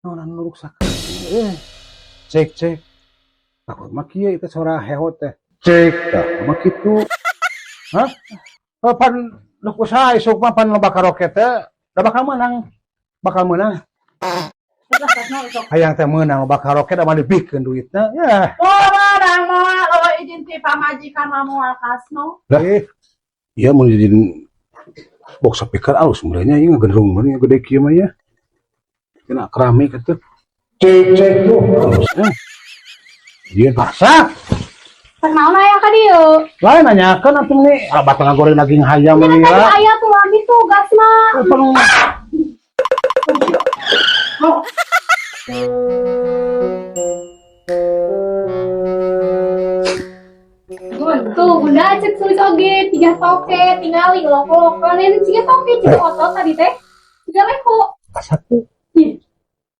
Naon anu ruksak? Eh. Cek cek. Aku mah kieu itu suara heho teh. Cek tah mah kitu. Hah? Oh, pan nu usaha isuk mah pan loba karaoke teh da bakal menang. Bakal menang. Lah, Kasno sok. Hayang teh meunang loba karaoke da mah dibikeun duitna. Ya. Oh, barang moal oh izin ti pamajikan mah moal, Kasno. Lah, iya mun dijadiin box speaker alus sebenarnya ieu ngagenderung mah gede kieu mah ya. Kena keramik atuh. Cek cek tuh alus ya. Iya masak. Rek naon aya ka dieu? Lain nanyakeun atuh nih, ah batang goreng daging hayam Ini nih tadi lah. Aya tuh lagi tuh gasna. Peng Oh. Tuh, Bunda cek sulis oge, tiga toke, tingali loko-loko. Ini tiga toke, ciga otot tadi teh. Tiga leko. Satu.